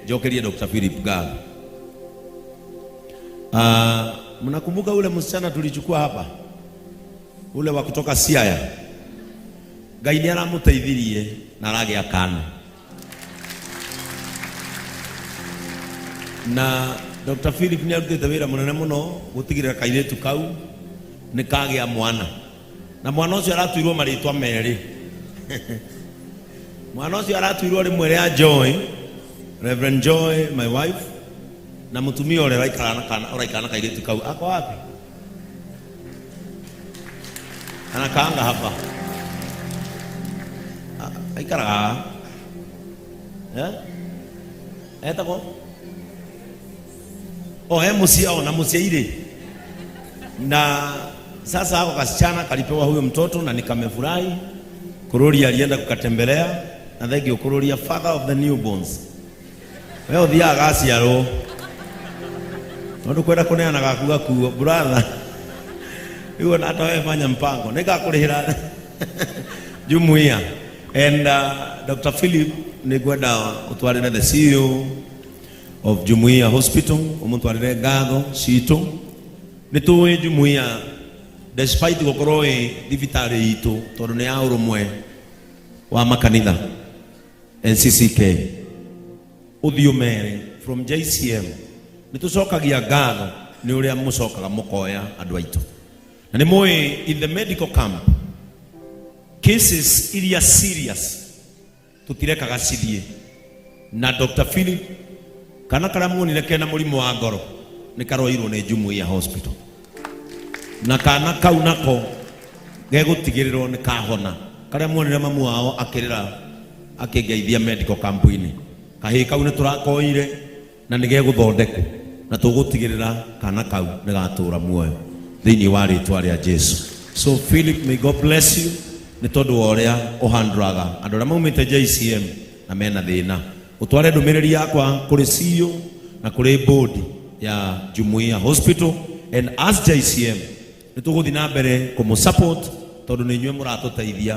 Njokerie Dr. Philip ngatho. Mnakumbuka ule msichana tulichukua hapa, ule wa kutoka Siaya? Ngai nĩ aramũteithirie na aragĩa kana, na Dr. Philip nĩ arutĩte wĩra mũnene mũno gũtigĩrĩra kairĩtu kau nĩ kagĩa mwana, na mwana ũcio aratuirwo marĩtwa merĩ. Mwana ũcio aratuirwo rĩmwe rĩa Joy, Reverend Joy, my wife, na mũtumia ũrĩa ũraikara na kana, ũraikara na kairĩtu kau ako wapi? Anakaanga hapa. Aikaraga haha. Eh? Etagwo o he mũciĩ o na mũciĩ na sasa hako kasichana kalipewa huyo mtoto na nikamefurahi. Kururia alienda kukatembelea na thengio Kururia, father of the newborns. We ũthiaga gaciarwo tondu kwenda kuneana gaku gakuo, brother, rĩu ona hata wewe fanya mpango nĩngakũrĩhĩra jumuiya. And Dr. Philip, nĩngwenda ũtwarĩre the CEO of Jumuiya Hospital, ũmũtwarĩre ngatho citũ. Nĩ tũĩ jumuiya, despite gũkorwo ĩ thibitarĩ itũ, tondũ nĩ ya ũrũmwe wa makanitha NCCK, ũthiũ mere from JCM nĩ tũcokagia ngatho nĩ ũrĩa mũcokaga mũkoya andũ aitũ. Na nĩ mũĩ in the medical camp, cases iria serious tũtirekaga cithiĩ. Na Dr. Philip, kana karĩa muonire kena mũrimũ wa ngoro nĩ karoirwo nĩ Jumuiya Hospital, na kana kau nako gegũtigĩrĩrwo nĩ kahona. Karĩa muonire mamu wao akĩrĩra akĩngeithia medical camp-inĩ, kahĩĩ kau nĩ tũrakoire na nĩ gegũthondekwo, na tũgũtigĩrĩra kana kau nĩ gatũra muoyo thĩinĩ wa rĩtwa rĩa Jesu. So Philip, may God bless you nĩ tondũ wa ũrĩa ũhandũraga andũ arĩa maumĩte JCM na mena thĩna. Ũtware ndũmĩrĩri yakwa kũrĩ CEO na kũrĩ board ya Jumuiya Hospital, and as JCM nĩ tũgũthiĩ na mbere kũmũ support tondũ nĩ inyuĩ mũratũteithia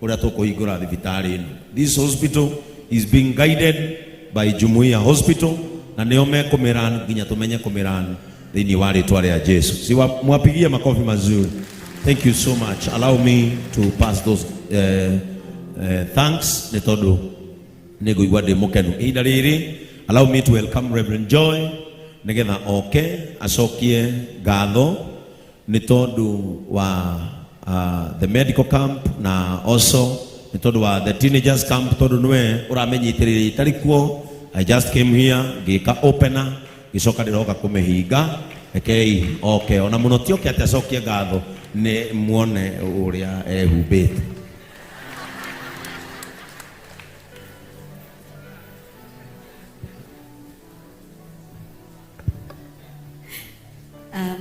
ũrĩa tũkũhingũra thibitarĩ ĩno. This hospital is being guided by Jumuiya Hospital, na nĩo mekũmĩran nginya tũmenye kũmĩran thĩinĩ wa rĩtwa rĩa Jesu. Si mwapigie makofi mazuri. Thank you so much. Allow me to pass those thanks nĩ tondũ nĩ ngũigua ndĩ mũkenu ihinda rĩrĩ. Allow me to welcome Reverend Joy nĩgetha oke acokie ngatho nĩ tondũ wa the medical camp na also nĩ tondũ wa the teenagers camp, tondũ nĩwe ũramenyitĩrĩire itarĩ kuo. I just came here ngĩka opener, ngĩcoka ndĩroka kũmĩhinga. Rekei oke ona mũno ti oke atĩ acokie ngatho, nĩ muone ũrĩa ehumbĩte.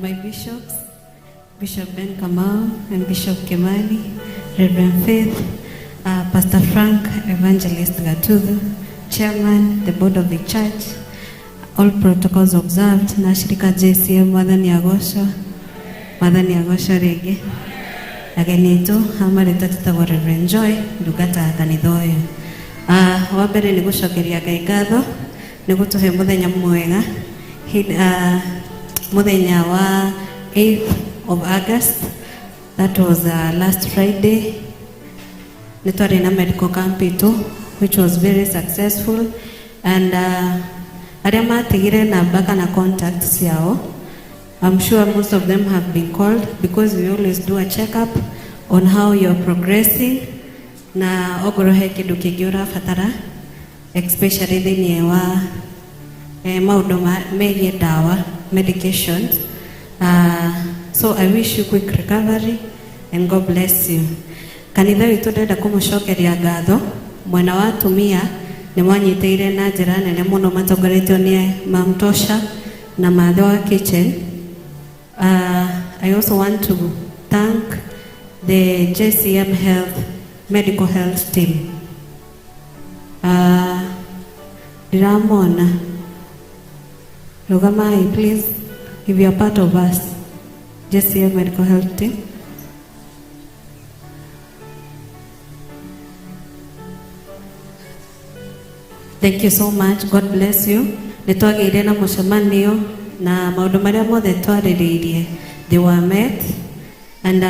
My bishops, Bishop Ben Kamau and Bishop Kimani, Reverend Faith, Pastor Frank, Evangelist Gatuthu, Chairman, the board of the church, all protocols observed, na shirika JCM, Mwathani agocwo, Mwathani agocwo rĩngĩ. Ageni aitũ amarĩtwa tũtagwo Reverend Joy, ndungata ya kanitha ũyũ. Wa mbere nĩ gũcokeria Ngai ngatho nĩ gũtũhe mũthenya mwega. Mũthenya wa 8th of August, that was last Friday, nĩ twarĩ na medical camp itũ, which was very successful, and arĩa matigire namba kana contact ciao, I'm sure most of them have been called because we always do a checkup on how you're progressing, na ongorwo he kĩndũ kĩngĩ ũrabatara, especially thĩinĩ wa maũndũ megiĩ ndawa, medications. So I wish you quick recovery and God bless you. Kanitha witũ ndĩrenda kũmũcokeria ngatho. Mwena wa atumia nĩ mwanyitĩire na njĩra nene mũno, matongoretio nĩ Mamtosha na Mathe wa kitchen. I also want to thank the JCM Health Medical Health team. Ndiramona. Rugamai, please, if you are part of us, JCM Medical Health team. Thank you so much. God bless you. Nĩ twagĩire na mũcemanio na maũndũ marĩa mothe twarĩrĩirie, they were met and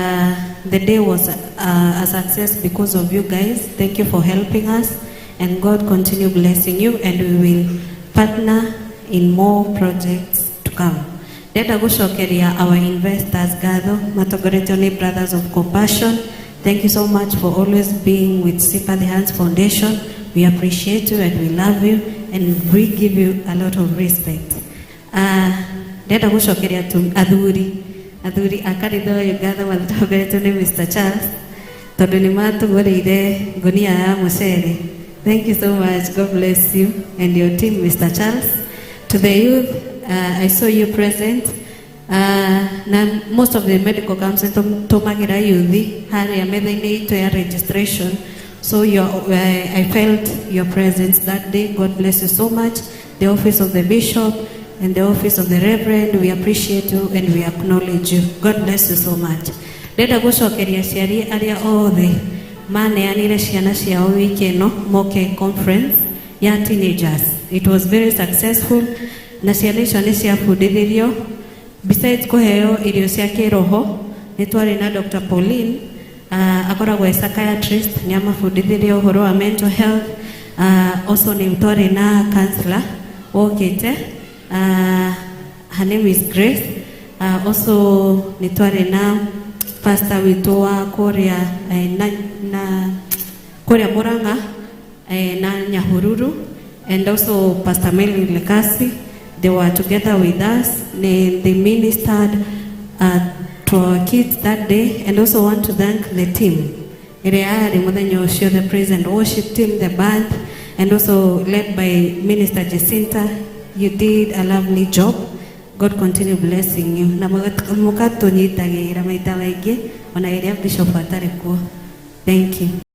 the day was a success because of you guys. Thank you for helping us and God continue blessing you, and we will partner in more projects to come. Ndenda gũcokeria our investors ngatho matongoretio nĩ Brothers of Compassion. Thank you so much for always being with Sympathy Hands Foundation. We appreciate you and we love you and we give you a lot of respect. Ndenda gũcokeria athuri a kanitha ũyũ ngatho matongoretio nĩ Mr. Charles tondũ nĩ matũgũrĩire ngunia ya mũcere. Thank you so much. God bless you and your team, Mr. Charles. To the youth, I saw you present. Na most of the medical camps tũmagira youth harĩa metha-inĩ itũ ya registration. So I felt your presence that day. God bless you so much. The office of the bishop and the office of the reverend, we appreciate you and we acknowledge you. God bless you so much. Ndenda gũcokeria aciari arĩa othe maneanire ciana ciao wiki ĩno moke conference ya teenagers. It was very successful na ciana icio nĩ ciabundithirio, besides kũheo irio cia kĩroho. Nĩ twarĩ na Dr. Pauline, akoragwo e psychiatrist, nĩ amabundithirie ũhoro wa mental health. Also nĩ twarĩ na counselor wokĩte, her name is Grace. Also nĩ twarĩ na pastor witũ wa kũrĩa na kũrĩa Murang'a na Nyahururu and also Pastor Mary Lekasi. They were together with us. They ministered to our kids that day, and also want to thank the team ĩrĩa yarĩ mũthenya ũcio, the praise and worship team, the band, and also led by Minister Jacinta. You did a lovely job. God continue blessing you na mũgatũnyitagĩra maita maingĩ ona ĩrĩa bishop atarĩ kuo. Thank you.